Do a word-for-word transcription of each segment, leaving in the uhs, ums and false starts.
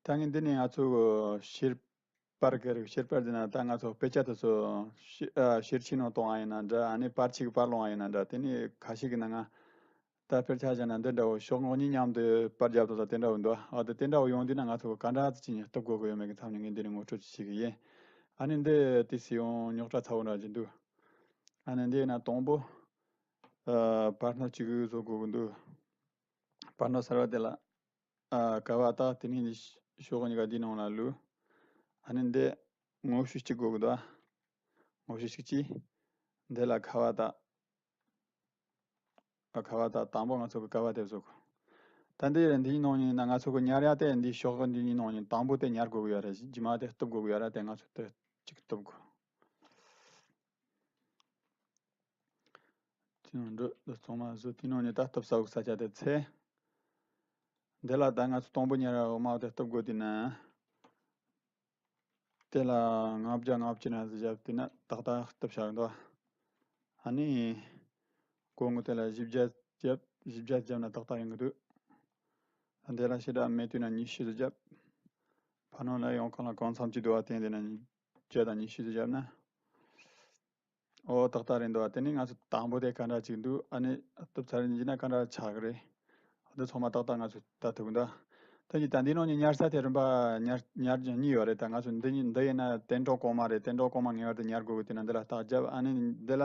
ད་ངས་འདི་ནས་ང་ཚོ་གི་ཤེར་པར་གི་རིགས། ཤེར་པར་འདི་ན་ད་ང་ཚོ་དཔེ་ཆ་དེ་ཚོ་ཤེར་ཨ་ཤེར་ཆེ་ནང་གཏོང་བ་ཡིན་ན་འདྲ། ཨ་ནི་པར་ཆེ་གི་པར་སློང་བ་ཡིན་ན་འདྲ། དེ་ནས་ཁ་ཤས་ཀྱི་ནང་ང་ད་དཔེར་ཆ་བཞག་ན་འདི་འདྲ་བོ་ཤོག་ངོས་གཉིས་མཉམ་དུ་པར་རྒྱབ་དང་དེ་འདྲ་བོ་འདུག་ཨ་དེ་དེ་འདྲ་བོ་ཡོང་དུས་ན་ང་ཚོ་གི་ག་འདྲ་ཅིག་ནས་གཏུབ་དགོས་གི་ཡོད་མེད་ཀྱི་མཚམས་ནས་ངས་འདི་ནས་ངོ་སྤྲོད་ཅིག་བྱེད་གི་ཡིན། ཨ་ནི་འདི་དུས་སུ་ཡང་རྙོག་དྲ་ཚ་བོ་འདྲ་ཅིག་འདུག་ཨ་ནི་འདི་ན་དང་པོ་ཨ་པར་སྣོན་གཅིག་བཟོ་དགོས་གི་འདུག་པར་སྣོན་གསར་བ་དེ་ལ་ཨ་ཀ་བ་བཏགས། དེ་ནས་ཤོག་གཉིས་ཀ་འདི་ནང་ལ་བླུགས། ཨ་ནི་འདི་ངོ་བཤུས་གཅིག་དགོས་གི་འདུག་ཨ་ངོ་བཤུས་གཅིག་གྱིས་འདི་ལ་ཀ་བ་བཏགས། ཨ་ཀ་བ་བཏགས། དང་པོ་ང་ཚོ་གི་ཀ་བ་དེ་བཟོ་དགོས། ད་འདི་འདིའི་ནང་ནས་ན་ང་ཚོ་གི་ཉར་ཡ་དེ་འདི་ཤོག་གི་འདིའི་ནང་ནས་དང་པོ་དེ་ཉར་དགོས་གི་ཡོད་རེད། རྗེས་མ་དེ་གཏུབ་དགོས་གི་ཡོད་རེད། དེ་ང་ཚོ་དེ་གཅིག་གཏུབ་དགོས། དེ་ནང་འགྲོ། འདི་ཚང་མ་བཟོས། དེ་ནང་ནས་ད་གཏུབ་ས་འོག་ས་ཆ་དེ་འཚོལ། འདི་ལ་ད་ང་ཚོ་དང་པོ་ཉར་འོག་མ་དེ་གཏུབ་དགོས། དེ་ན་དེ་ལ་ལྔ་བརྒྱ་ལྔ་བཅུ་ན་བཞག་དེ་ན་ཏག་ཏག་གཏུབ་བཞག་འདུག་ཨ་ནི་གོང་གི་དེ་ལ་བཞི་བརྒྱ་བརྒྱབ། བཞི་བརྒྱ་བརྒྱབ་ན་ཏག་ཏག་ཡོང་གི་འདུག་འདི་ལ་ཞེ་དྲག་མེད་དུས་ན་ཉི་ཤུ་ཙམ་བརྒྱབ། ཕར་ནང་ལ་ཡང་གང་ལ་གང་འཚམ་གྱི་འདུག་བ། དེ་འདི་ན་བརྒྱ་དང་ཉི་ཤུ་ཙམ་བརྒྱབ་ན། ཨོ་ཏག་ཏག་རེད་འདུག་བ། དེ་ནས་ང་ཚོ་དང་པོ་དེ་ག་འདྲ་ཅིག་འདུག་ཨ་ནི་གཏུབ་ཚར་ཡིན་ན་ག་འདྲ་ཆགས་ཀྱི་རེད། འདི་ཚང་མ་ཏག་ཏག་ང་ཚོ་ལྟ་ཐུབ་འདུག་ད་ཀྱི་ད་འདི་ནང་ནས་ཉར་ས་དེ་རིམ་པ་ཉར་ཉར་གཉིས་ཡོད་རེད། ད་ང་ཚོ་འདི་གཉིས། འདི་ཡིན་ན་དོན་གྲུབ་གོང་མ་རེད། དོན་གྲུབ་གོང་མ་ངེས་པར་དུ་ཉར་དགོས་གི། དེ་ན་འདི་ལ་རྟགས་བརྒྱབ། ཨ་ནི་འདི་ལ་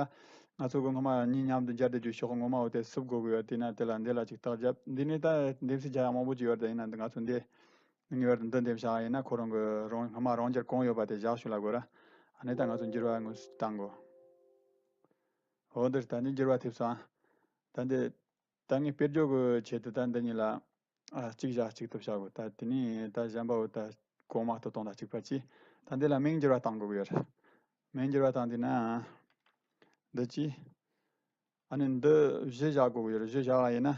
ང་ཚོ་གི་སྔོན་མ་གཉིས་མཉམ་དུ་སྦྱར་ཏེ་རྒྱུ་ཤོག་ངོ་མ་འོ་དེ་བསུབ་དགོས་གི་ཡོད། དེ་ན་དེ་ལ་འདི་ལ་ཅིག་རྟགས་བརྒྱབ། འདི་ནས་ད་འདེམས་གསེས་རྒྱག་ཡ་མང་པོ་ཅིག་ཡོད་རེད། ད་ཡིན་ན་འདི་ང་ཚོ་འདི་ངེས་པར་དུ་འདི་འདེམས་བཞག་ཡིན་ན་ཁོ་རང་གི་རང་སྔོན་མ་རང་འཇགས་གང་ཡོད་པ་དེ་བཞག་ཤོག་ལབ་དགོས་ར། ཨ་ནི་ད་ང་ཚོ་འགྱུར་བ་དངོས་སུ་བཏང་དགོས། འོ་འདིར་ད་ནི་འགྱུར་བ་ཐེབས་སོང་ཨ། ད་འདི་ད་ངས་དཔེར་བརྗོད་ཀྱི་ཆེད་དུ་ད་འདི་གཉིས་ལ་ཨ་གཅིག་བཞག་གཅིག་གཏུབ་བྱ་དགོས། ད་དེ་ནས་ད་གཞན་པ་བོ་ད་གོང་མ་གཏུབ་སྟངས་དང་གཅིག་པ་གྱིས་ད་འདི་ལ་མིང་འགྱུར་བ་བཏང་དགོས་ཀྱི་ཡོད་རེད། མིང་འགྱུར་བ་བཏང་དུས་ན་འདི་གྱིས་ཨ་ནི་འདི་བཞི་བཞག་དགོས་ཀྱི་ཡོད་རེད། བཞི་བཞག་པ་ཡིན་ན་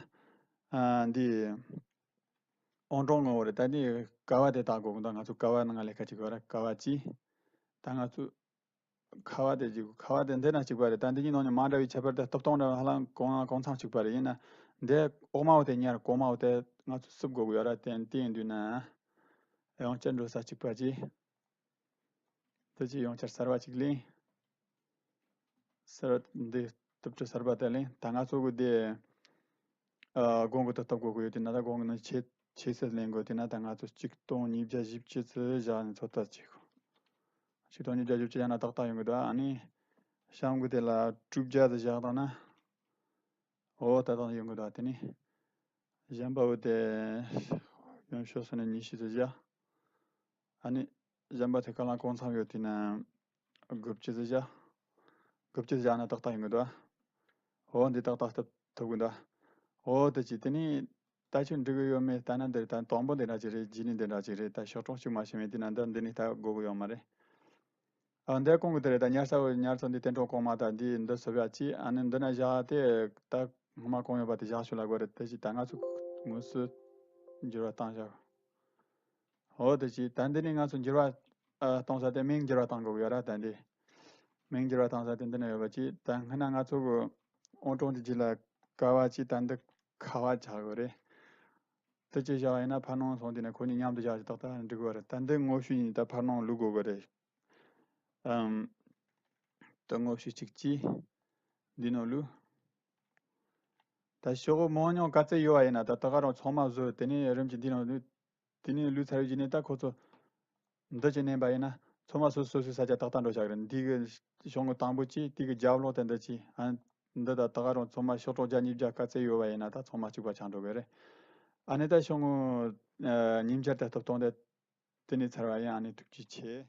ཨ་འདི་ཨང་གྲངས་ངོ་བོ་རེད། ད་འདི་ཀ་བ་དེ་བཏགས་དགོས་ཀྱི་འདུག་ང་ཚོ་ཀ་བ་ནང་ལས་ཀ་བྱེད་དགོས་རེད། ཀ་བ་གྱིས་ད་ང་ཚོ་ཁ་བ་དེ་གཅིག་ཁ་བ་དེ་འདི་ན་གཅིག་པ་རེད། ད་འདི་གཉིས་ནང་ནས་མ་འདྲ་བའི་ཁྱད་པར་དེ་སྟོབས་སྟོང་འདྲ་ཧ་ལམ་གང་ལ་གང་འཚམ་གཅིག་པ་རེད། ཡིན་ན་འདི་འོག་མ་བོ་དེ་ཉར། གོང་མ་བོ་དེ་ང་ཚོ་བསུབ་དགོས་ཀྱི་ཡོད་ར། དེ་དེ་ཡིན་དུས་ན་ཡང་བསྐྱར་འགྲོ་ས་གཅིག་པ་གྱིས་དེ་གྱིས་ཡང་བསྐྱར་གསར་བ་གཅིག་ལེན། གསར་བ་འདི་གཏུབ་གྲུ་གསར་པ་དེ་ལེན། ད་ང་ཚོ་གི་དེ་ཨ་གོང་གི་དེ་གཏུབ་དགོས་ཀྱི་ཡོད། དེ་ན་ད་གོང་གི་ནི་ཆེ་ཆེ་སེ་ལེན་དགོས། དེ་ན་ད་ང་ཚོ་ཆིག་སྟོང་ཉིས་བརྒྱ་བཞི་བཅུ་ཙམ་བཞག་ནས་ཚོད་ལྟ་བྱེད་དགོས། ཆིག་སྟོང་ཉིས་བརྒྱ་བཞི་བཅུ་ཡང་ན་ཏག་ཏག་ཡོང་གི་འདུག་ཨ་ནི་གཤམ་གི་དེ་ལ་དྲུག་བརྒྱ་དེ་བཞག་བཏང་ན་འོ་ཏག་ཏག་ཡོང་གི་འདུག་དེ་ནི་གཞན་པ་བོ་དེ་ཡོང་ཤོག་སོང་ནས་ཉི་ཤུ་ཙམ་བཞག་ཨ་ནི་གཞན་པ་དེ་ག་ལ་གང་འཚམ་ཡོད་དེ་ན་དགུ་བཅུ་ཙམ་བཞག་དགུ་བཅུ་བཞག་ན་ཏག་ཏག་ཡོང་གི་འདུག་འོ་འདི་ཏག་ཏག་ཐུབ་ཐུབ་གི་འདུག་འོ་དེ་ཅི་དེ་ནི་ད་ཆུ་འགྲིག་གི་ཡོད་མེད། ལྟ་ན་འདིར་ད་དང་པོ་འདི་འདྲ་ཅིག་རེད། རྗེས་ནི་འདི་འདྲ་ཅིག་རེད། ད་ཤོག་གྲངས་གཅིག་མ་ཤེས་མེད་དེ་ན་འདི་འདི་ནི་ད་དགོས་གི་ཡོད་མ་རེད། ཨ་འདི་གོང་གི་དེ་རེད། ད་ཉར་ས་བོ་ཉར་ཚོ་འདི་དོན་གྲུབ་གོང་མ་ད་འདི་འདི་བཟོ་བ་ཅི་ཨ་ནི་འདི་ན་བཞག་དེ་ད་སྔོན་མ་གང་ཡོད་པ་དེ་བཞག་ཤོག་ལབ་དགོས་རེད། དེ་ཅི་ད་ང་ཚོ་དངོས་སུ་འགྱུར་བ་བཏང་བཞག་འོ་དེ་ཅི་ད་འདི་ནི་ང་ཚོ་འགྱུར་བ་ཨ་གཏོང་ས་དེ་མིང་འགྱུར་བ་བཏང་དགོས་ཡོད་ར། ད་འདི་མིང་འགྱུར་བ་བཏང་ས་དེ་འདི་ན་ཡོད་པ་ཅི། ད་སྔ་ན་ང་ཚོ་གི་ཨང་གྲངས་དེ་རྗེས་ལ་ཀ་བ་ཅི་ད་འདི་ཁ་བ་ཆགས་དགོས་རེད། དེ་ཅི་བཞག་ཡིན་ན་ཕར་ནང་སོང་དེ་ནས་ཁོ་གཉིས་མཉམ་དུ་བཞག་ཅི་ཏག་ཏག་འགྲིག་གི་རེད། ད་འདི་ངོ་བཤུས་ཡིན། ད་ཕར་ནང་བླུག་དགོས་གི་རེད། ཨམ། ད་ངོ་བཤུས་གཅིག་གྱིས་འདི་ནང་བླུག་ད་ཤོག་བུ་མང་ཉུང་ག་ཚད་ཡོད་པ་ཡིན་ན་ད་ད་ག་རང་ཚང་མ་བཟོས། དེ་ནས་རིམ་གྱིས་འདི་ནང་བླུག་དེ་ནས་བླུགས་ཚར་བའི་རྗེས་ནས་ད་ཁོ་ཚོ་འདི་ཅི་མནན་པ་ཡིན་ན་ཚང་མ་སོ་སོ་སོ་སོའི་ས་ཆ་ཏག་ཏག་འགྲོ་བཞག་རེད། འདི་གི་ཤོག་ངོས་དང་པོ་གཅིག་དེ་གི་རྒྱབ་ལོགས་དེ་འདི་གཅིག་ཨ་འདི་ད་ད་ག་རང་ཚང་མ་ཤོག་གྲངས་བརྒྱ་ཉིས་བརྒྱ་ག་ཚད་ཡོད་པ་ཡིན་ན་ད་ཚང་མ་གཅིག་པ་ཆགས་འགྲོ་གི་རེད། ཨ་ནི་ད་ཤོག་ངོས་ཨ་ཉིས་བརྒྱ་དེ་ཐོབ་སྟངས་དེ་དེ་ནས་ཚར་བ་ཡིན། ཨ་ནི་ཐུགས་རྗེ་ཆེ།